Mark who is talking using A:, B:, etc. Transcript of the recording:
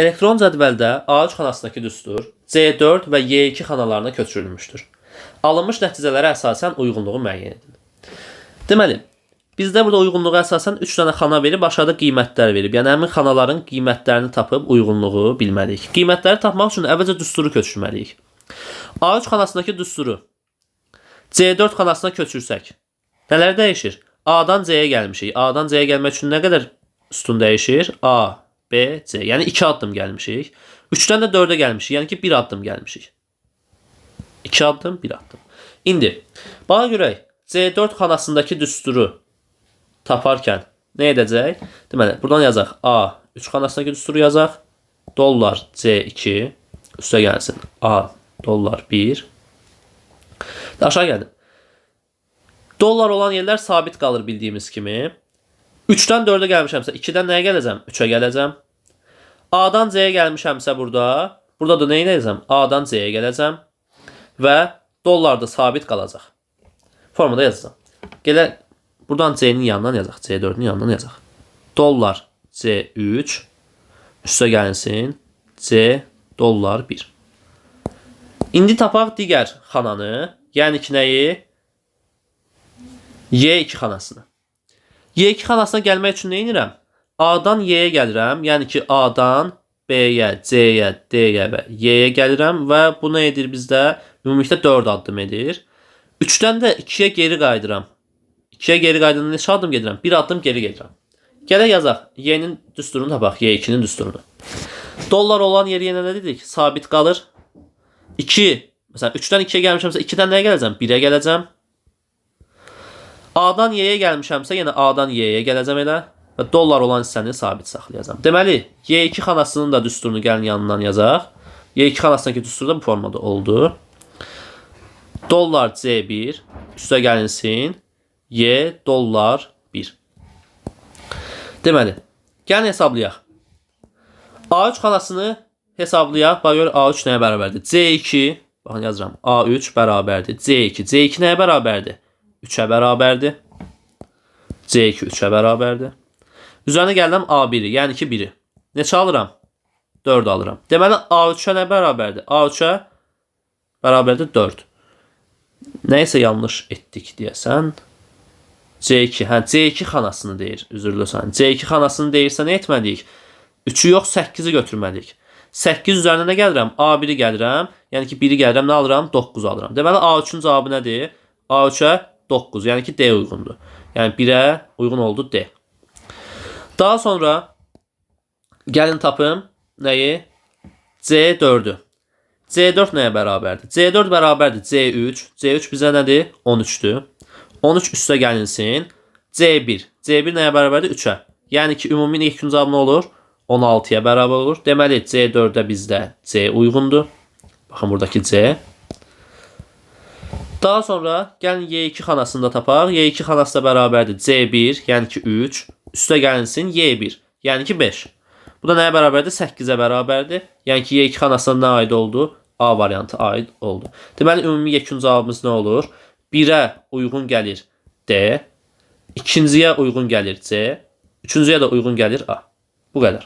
A: Elektron cədvəldə A3 xanasındakı düstur C4 və Y2 xanalarına köçürülmüşdür. Alınmış nəticələrə əsasən uyğunluğu müəyyən edin. Deməli, bizdə burada uyğunluğa əsasən 3 dənə xana verib, aşağıda qiymətlər verib. Yəni həmin xanaların qiymətlərini tapıb uyğunluğu bilməliyik. Qiymətləri tapmaq üçün əvvəlcə düsturu köçürməliyik. A3 xanasındakı düsturu C4 xanasına köçürsək, nələr dəyişir? A-dan C-yə gəlmişik. A-dan C-yə gəlmək üçün nə qədər sütun dəyişir? A, B, C. Yəni 2 addım gəlmişik. 3-dən də 4-ə gəlmişik. Yəni ki 1 addım gəlmişik. 2 addım, 1 addım. İndi baxa görək C4 xanasındakı düsturu taparkən nə edəcək? Deməli, buradan yazaq A 3 xanasındakı düsturu yazaq. Dollar C2 üstə gəlsin. A dollar 1. Aşağı gəldim. Dollar olan yerlər sabit qalır bildiyimiz kimi. 3-dən 4-ə gəlmişəmsə 2-dən nəyə gələcəm? 3-ə gələcəm. A-dan C-yə gəlmişəmsə burada, burada da nə edəcəm? A-dan C-yə gələcəm və dollar da sabit qalacaq. Formada yazacağam. Gələ buradan C-nin yanından yazaq, C4-ün yanından yazaq. Dollar C3 üstə gəlinsin C dollar 1. İndi tapaq digər xananı, yəni ki nəyi? Y2 xanasını. Y2 xanasına gəlmək üçün nə edirəm? A-dan Y-yə gəlirəm. Yəni ki A-dan B-yə, C-yə, D-yə və Y-yə gəlirəm və bu nə edir bizdə? Ümumilikdə 4 addım edir. 3-dən də 2-yə geri qayıdıram. 2-yə geri qayıdanda neçə addım gedirəm? 1 addım geri gedirəm. Gələk yazaq. Y-nin düsturunu tapaq. Y2-nin düsturunu. Dollar olan yeri yenə nə dedik? Sabit qalır. 2, məsələn 3-dən 2-yə gəlmişəmsə 2-dən nəyə gələcəm? 1-ə gələcəm. A-dan Y-yə gəlmişəmsə yenə A-dan Y-yə gələcəm elə və dollar olan hissəni sabit saxlayacağam. Deməli, Y2 xanasının da düsturunu gəlin yanından yazaq. Y2 xanasındakı düstur da bu formada oldu. Dollar C1 üstə gəlinsin. Y dollar 1. Deməli, gəlin hesablayaq. A3 xanasını hesablayaq. Bax gör A3 nəyə bərabərdir? C2, baxın yazıram. A3 bərabərdir. C2. C2 nəyə bərabərdir? 3-ə bərabərdir. C2 3-ə bərabərdir. Üzərinə gəldim A1-i, yəni ki 1-i. Neçə alıram? 4 alıram. Deməli A3-ə nə bərabərdir? A3-ə bərabərdir 4. Nəysə yanlış etdik deyəsən. C2, hə C2 xanasını deyir. Üzr diləyirəm. C2 xanasını deyirsə nə etməliyik? 3-ü yox, 8-i götürməliyik. 8 üzərinə nə gəlirəm? A1-i gəlirəm. Yəni ki 1-i gəlirəm, nə alıram? 9 alıram. Deməli A3-ün cavabı nədir? A3-ə 9, yəni ki D uyğundur. Yəni 1-ə uyğun oldu D. Daha sonra gəlin tapım nəyi? C4-ü. C4 nəyə bərabərdir? C4 bərabərdir C3. C3 bizə nədir? 13-dür. 13 üstə gəlinsin. C1. C1 nəyə bərabərdir? 3-ə. Yəni ki, ümumi yekun cavabı nə olur? 16-ya bərabər olur. Deməli, C4-də bizdə C uyğundur. Baxın buradakı C. Daha sonra gəlin Y2 xanasında tapaq. Y2 xanası da bərabərdir C1, yəni ki 3. Üstə gəlinsin Y1, yəni ki 5. Bu da nəyə bərabərdir? 8-ə bərabərdir. Yəni ki Y2 xanasına nə aid oldu? A variantı aid oldu. Deməli ümumi yekun cavabımız nə olur? 1-ə uyğun gəlir D, ikinciyə uyğun gəlir C, üçüncüyə də uyğun gəlir A. Bu qədər.